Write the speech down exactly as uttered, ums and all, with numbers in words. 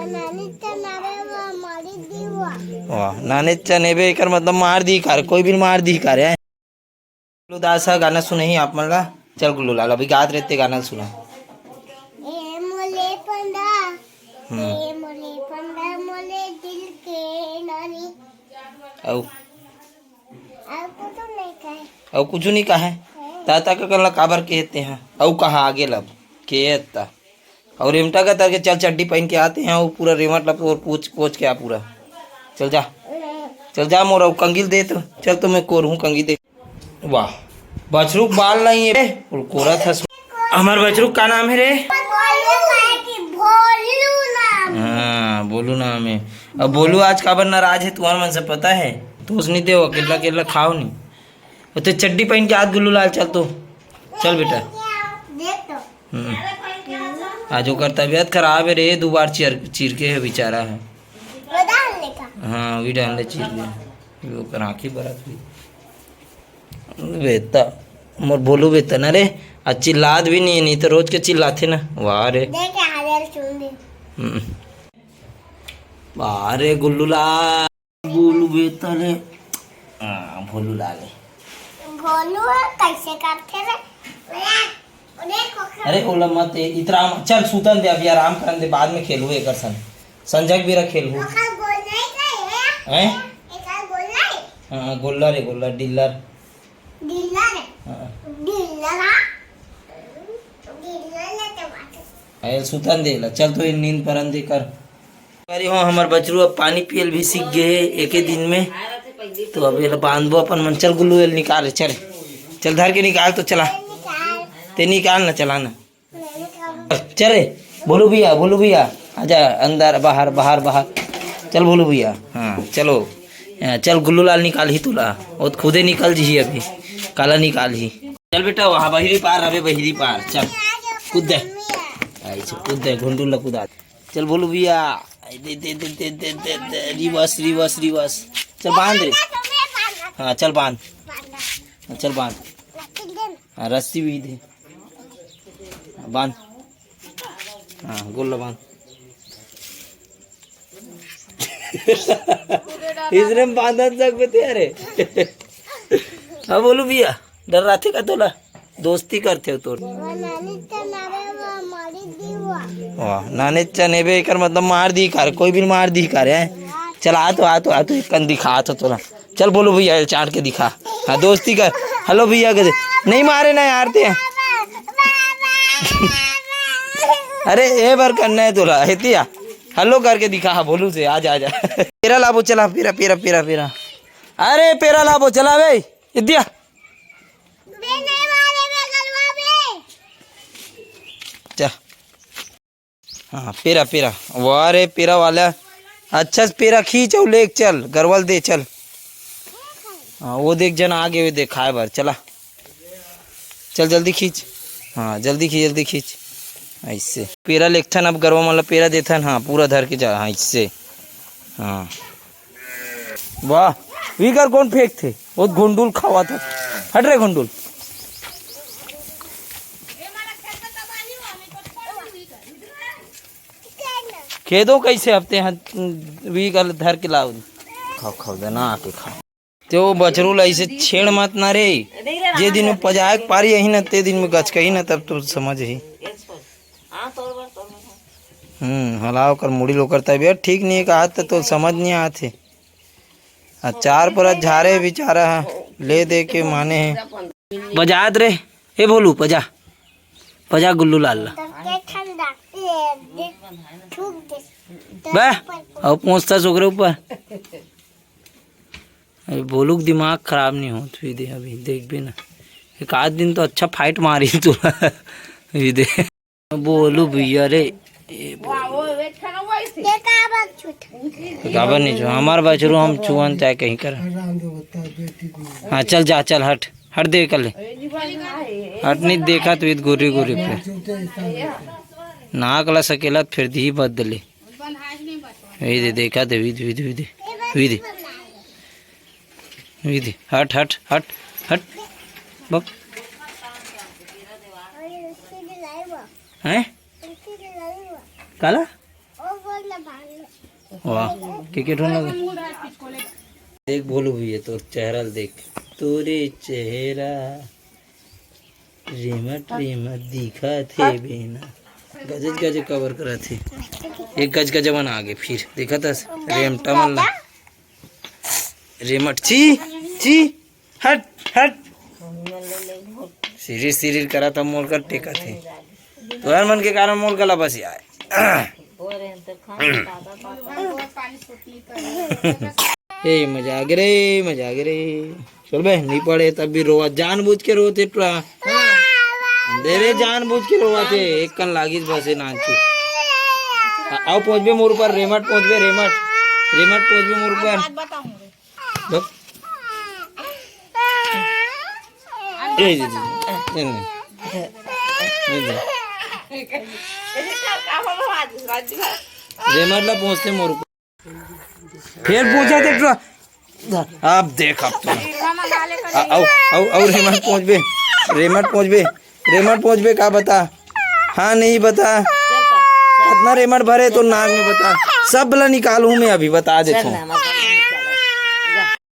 नानी चनावे वा मारी दीवा। वाह, नानी चनेबे एकर मतलब मार दी कार, कोई भी मार दी कार है। गुल्लू दास ह गाना सुनही आप मन ला। चल गुल्लू लाल, अभी गात रहते गाना सुना। ए मोले पंडा, हम्म। ए मोले पंडा, मोले दिल के नानी। अउ अउ कुछ नहीं कहे। अउ कुछ नहीं कहे। ताता का कला काबर कहते हैं? अउ कहा आगे लब के ता। और एमटा का तरके चल चड्डी पहन के आते हैं, वो पूरा रेवट लब और पूछ कोच के आ पूरा। चल जा, चल जा मोर, अउ कंगील दे तो, चल तो मैं कोर हूँ कंगी दे। वाह, बछरू के बाल नहीं है, और कोरा था। हमार बछरू का नाम है रे? भोलू नाम। हाँ, भोलू नाम है। अब भोलू आज काबर नाराज है तुम्हार मन से पता है? तो उसने दे, अकेला अकेला खाओ नहीं। वो तो चड्डी पहन के आज गुल्लू लाल चल तो। चल बेटा। देख तो। हम्म। आज ओकर तबीयत खराब है रे, दो बार चीर, चीर के है बेचारा है। वो डाल ले का? हाँ, वही डाल ले चीर के। वो ओकर आँखी बरत हुई। बेटा, मोर भोलू बेटा ना रे, आज चिल्लात भी नहीं, नहीं तो रोज के चिल्लाते ना। वाह रे। देख, हाजर सुन दे। हम्म। वाह रे गुल्लू लाल। बोलू बेटा रे। हाँ, भोलू लाल है। भोलू है, कैसे करते रे? अरे ओला मत, ए, इतरा मत। चल सुतन दे, अभी आराम करन दे, बाद में खेलू एकर संग। संझक बेरा खेलू। ओकर गोल नहीं है। हैं? एकर गोल नहीं। हाँ, गोल्ला रे, गोल्ला, डिल्लर। डिल्लर है। हाँ। डिल्लर, हाँ। डिल्लर लेते बात। अरे सुतन दे ला, चल तो ये नींद परन दे कर। अरे हो, हमर बछरू अब पानी पियल भी सीख गए है एके दिन में। तो अब ये बांधबो अपन मन। चल गुल्लू, ये निकाल, चल, चल धर के निकाल तो चला। ते निकाल ना, चला ना। चल रे, बोलू भैया, बोलू भैया, आजा अंदर, बाहर, बाहर, बाहर। चल बोलू भैया, हाँ चलो। हाँ, चल गुल्लू लाल निकाल ही तुला, वो तो खुदे निकल जी अभी, काला निकाल ही। चल बेटा, वहाँ बहिरी पार, अबे बहिरी पार, चल कूद दे। ऐसे कूद दे, घुंडू ला कूदा। चल बोलू भैया, दे, दे, दे, रिवर्स, रिवर्स, रिवर्स। चल बांध रे। हाँ, चल बांध। हाँ, चल बांध। हाँ, रस्सी भी दे। बांध। हाँ, गोल बांध। इसने बांधन सकबे ते, अरे। हाँ, बोलू भैया, डर रहा थे का तोला? दोस्ती करते हो तो। वाह, नानी चनेबे एकर मतलब मार दी कर, कोई भी मार दी कर है। चल आ तो, आ तो, आ तो, एक कन दिखा तो तोला। चल बोलू भैया, चाट के दिखा। हाँ, दोस्ती कर। हेलो भैया के दे। नहीं मारे ना यार ते। अरे ए बार करना है तोला, हेतिया। हेलो करके दिखा, हाँ, बोलू से, आजा, आजा। पेरा लाबो, चला, पेरा, पेरा, पेरा, पेरा। अरे पेरा लाबो, चला बे, इद्या। चा। हाँ, पेरा, पेरा। वाह रे, पेरा वाला। अच्छा से पेरा खींच अउ लेके चल, गरवा ल दे, चल। हाँ, वो देख, जन आ गे, वो देखाए बर, चला। चल, जल्दी खींच। हाँ, जल्दी खींच, जल्दी खींच। ऐसे। पेरा लेगथन, अब गरवा मन ल पेरा देथन। हाँ, पूरा धर के जा। हाँ, ऐसे। हाँ। वाह, विकर कौन फेंकथे? वो घुंडुल खावा था। हट रे घुंडुल। खेदो कैसे हफ्ते हैं, विकर धर के लाओ। खाओ, खाओ, देना आके खाओ। ते वो बछरू ला ऐसे छेड़ मत ना रे। जे दिन में पजाए के पारी यही ना, ते दिन में गचकही ना, तब तो समझ ही। हम्म, हलाओ कर मुड़ी लो करता है, ठीक नहीं है कहा तो, तो समझ नहीं आते। आ चार परत झारे बेचारा ह, ले दे के माने हे। बजात रे, ए भोलू, पजा, पजा गुल्लू लाल ला। तब के ठंडा, ए, दे, थूक दे। बे, अब पहुंचता ओकरे ऊपर। अरे भोलू के दिमाग खराब नहीं होत, भी दे, अभी देखबे ना, एक आध दिन तो अच्छा फाइट मारी तू। भी दे। बोलू भैया रे। ए, ये काबर छूट? काबर नहीं छुआ? हमार बछरू हम छुअन चाहे कहीं कर। हाँ, चल जा, चल हट, हट दे कर ले। हट नहीं देखा तो ईद गोरी गोरी पे। नाक ला सकेला तो फिर दी बदले। वही दे, देखा दे, विद, विद, विद, विद। विधि, हट, हट, हट, हट। बक। हैं? काला? वाह, के के ठोन लगे। देख भोलू भैया, तोर चेहरा ल देख, तोरे चेहरा रेमट रेमट दिखत हे बेना। गजज गजज कवर करत हे। एक गज गज बना आगे फिर देखत हस रेमटा मन ला। रेमट ची ची हट हट। सिरिर सिरिर करत मोर कर टेकत हे। तोहर मन के कारण मोर गला बस आए। ए मजा आ गे रे, मजा आ गे रे। चल बे, नहीं पड़े तब भी रोवा, जानबूझ के रोते टुरा। दे रे, जानबूझ के रोवा थे, एक कन लागिस बस ए नानचू। आ-, आओ पहुंचबे मोर ऊपर, रेमट पहुंचबे, रेमट, रेमट पहुंचबे मोर ऊपर। देख। ए, ए, ए, ए, ए, ए, ए। रेमट ला पहुंचते मोर ऊपर। फिर पूछा देख तो। अब देख अब तो। आ, आओ, आओ, आओ, रेमट पहुंचबे। रेमट पहुंचबे। रेमट पहुंचबे का बता? हाँ, नहीं बता। कितना रेमट भरे तो नाक में बता। सब ला निकालूं मैं अभी, बता देता हूँ।